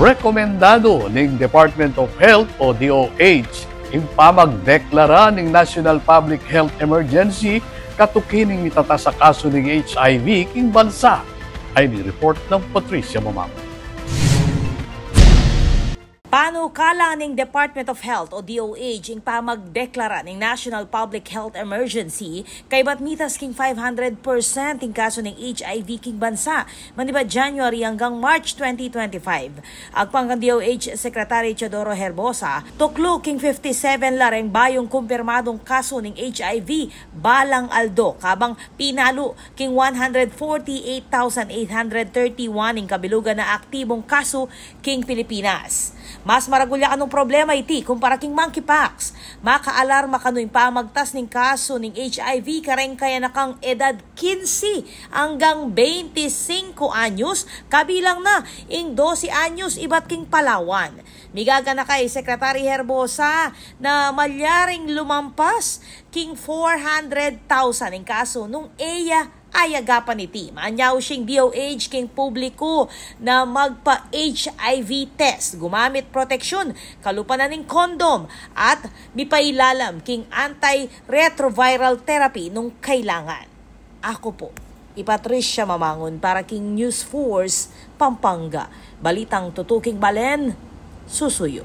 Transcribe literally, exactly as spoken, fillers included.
Rekomendadu ning Department of Health o D O H ing pamagdeklara ning National Public Health Emergency katuki ning mitatas a kasu ning H I V king bansa. Ay ni report nang Patricia Mamang. Panukala ning Department of Health o D O H ing pamagdeklara ning National Public Health Emergency kaybat mitas king five hundred percent ing kasu ning H I V king bansa manibat January anggang March twenty twenty-five. Agpang kang D O H Secretary Teodoro Herbosa, tuklu king fifty-seven la reng bayung kumpirmadung kasu ning H I V balang aldo, kabang pinalu king one hundred forty-eight thousand eight hundred thirty-one ing kabilugan a aktibung kasu king Pilipinas. Mas maragul ya kanung problema iti kumpara king monkeypox. Makaalarma kanu ing pamagtas ning kasu ning H I V kareng kayanakang edad kinse anggang bente singko anyos, kabilang na ing dose anyos ibat king Palawan. Migaganaka i Secretary Herbosa na malyaring lumampas king four hundred thousand ing kasu nung e ya ayagapan iti. Manyaus ing D O H king publiku na magpa-H I V test, gumamit proteksyon, kalupa na ning condom, at mipailalam king antiretroviral therapy nung kailangan. Aku pu i Patricia Mamangun para king News Force Pampanga. Balitang tutuking balen, susuyu.